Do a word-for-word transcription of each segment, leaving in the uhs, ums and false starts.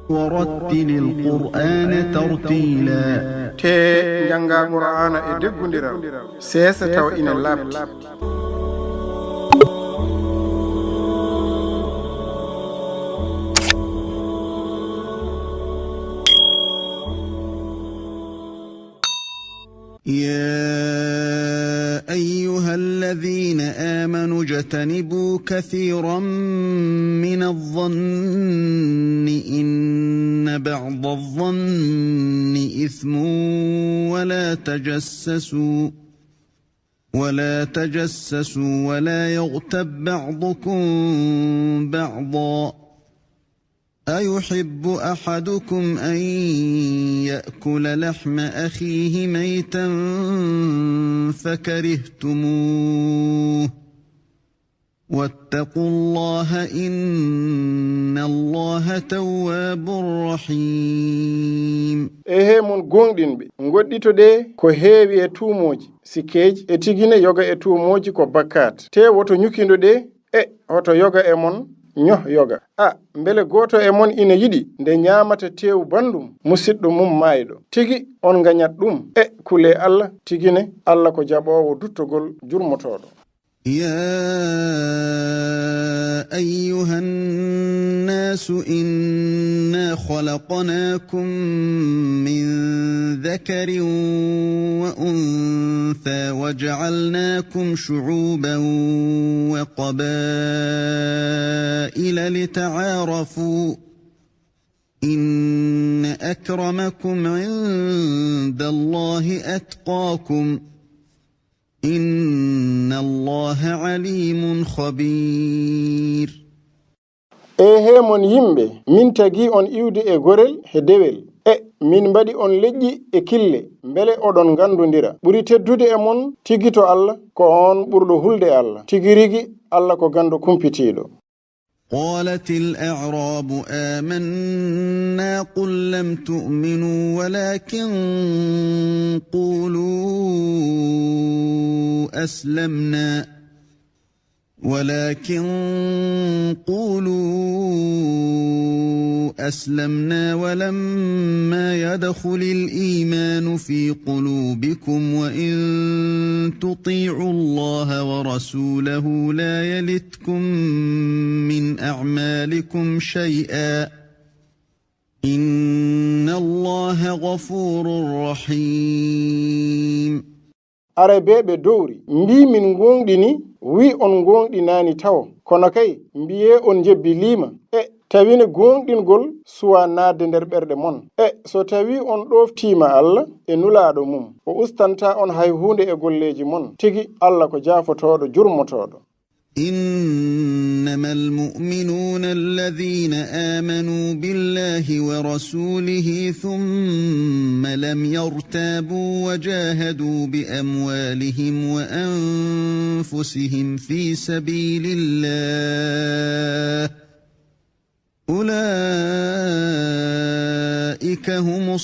ورتل القرآن ترتيلا. Tee njanngaa Qur'aana e deggundiral, seesa tawa ina laaɓti. يا أيها الذين آمنوا اجتنبوا كثيرا من الظن إن بعض الظن إثم ولا تجسسوا ولا تجسسوا ولا يغتب بعضكم بعضا أيحب أحدكم أن يأكل لحم أخيه ميتا فكرهتموه واتقوا الله إن الله تواب رحيم. Ehe mon gooŋɗinɓe, ngoɗɗitoɗee ko heewi e tuumooji, si keej e tigine yoga e tuumooji ko bakkaat. Tee woto ñukindoɗee, e hoto yoga e mon ñoh yoga. A, mbele gooto e mon ina yiɗi nde ñaamata teewu banndum, musiɗɗo mum maayɗo? Tigi on ngañat ɗum. E kulee Alla, tigine Alla ko jaɓoowo duttogol, jurmotooɗo. يا أيها الناس إنا خلقناكم من ذكر وأنثى وجعلناكم شعوبا وقبائل لتعارفوا إن أكرمكم عند الله أتقاكم إن الله عليم خبير. Ehe mon yimɓe, min tagii on iwdi e gorel he dewel, e min mbaɗi on leƴƴi e kille, mbele oɗon nganndondira. Ɓuri teddude e mon tigi to Alla, ko on ɓurɗo hulde Alla. Tigi rigi, Alla ko ganndo kumpitiiɗo. قالت الأعراب آمنا قل لم تؤمنوا ولكن قولوا أسلمنا ولكن قولوا أسلمنا ولما يدخل الإيمان في قلوبكم وإن تطيعوا الله ورسوله لا يلتكم من أعمالكم شيئا إن الله غفور رحيم. Aray bee ɓe dowri, mbii, min ngooŋɗini, wi on ngooŋɗinaani tawo. Kono kay, mbiyee on njebbiliima. E tawine gooŋɗingol suwaa naatde nder ɓerɗe mon. E so tawii on ɗooftiima Alla e Nulaaɗo mum, o ustantaa on hay huunde e golleeji mon. Tigi Alla ko jaafotooɗo, jurmotooɗo. إنما المؤمنون الذين آمنوا بالله ورسوله ثم لم يرتابوا وجاهدوا بأموالهم وأنفسهم في سبيل الله أولئك هم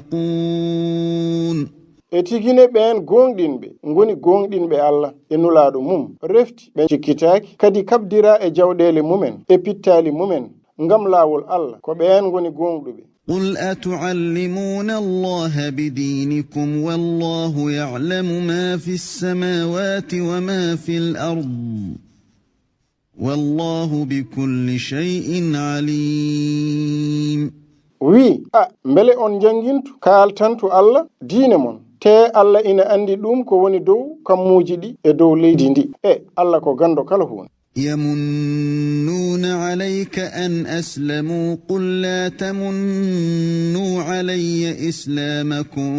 الصادقون. E tigi ne ɓeen gooŋɗinɓe ngoni gooŋɗinɓe Alla e Nulaaɗo mum, refti ɓe cikkitaaki, kadi kaɓdiraa e jawɗeele mumen e pittaali mumen ngam laawol Alla, ko ɓeen ngoni gooŋɗuɓe. قل أتعلمون الله بدينكم والله يعلم ما في السماوات وما في الأرض والله بكل شيء عليم. Wii, a, mbele on njanngintu, kaaltantu Alla diine mon? Tee Alla ina anndi ɗum ko woni dow kammuuji ɗi e dow leydi ndi. E Alla ko ganndo kala huunde. يمنون عليك أن أسلموا قل لا تمنوا علي إسلامكم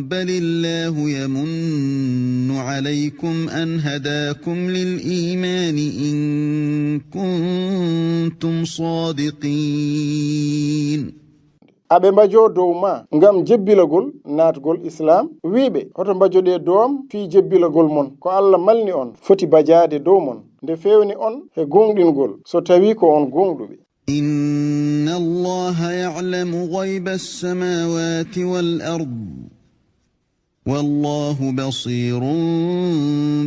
بل الله يمن عليكم أن هداكم للإيمان إن كنتم صادقين. Aɓe mbajoo dow maa ngam jebbilagol naatgol Islaam? Wii ɓe, hoto mbajoɗee dow am fii jebbilagol mon. Ko Alla malni on, foti bajaade dow mon, nde feewni on he gooŋɗingol, so tawii ko on gooŋɗuɓe. إن الله يعلم غيب السماوات والأرض والله بصير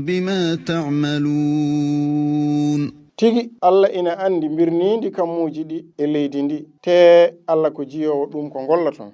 بما تعملون. Tigi Alla ina anndi mbirniindi kammuuji ɗi e leydi ndi, tee Alla ko jiyoowo ɗum ko ngolloton.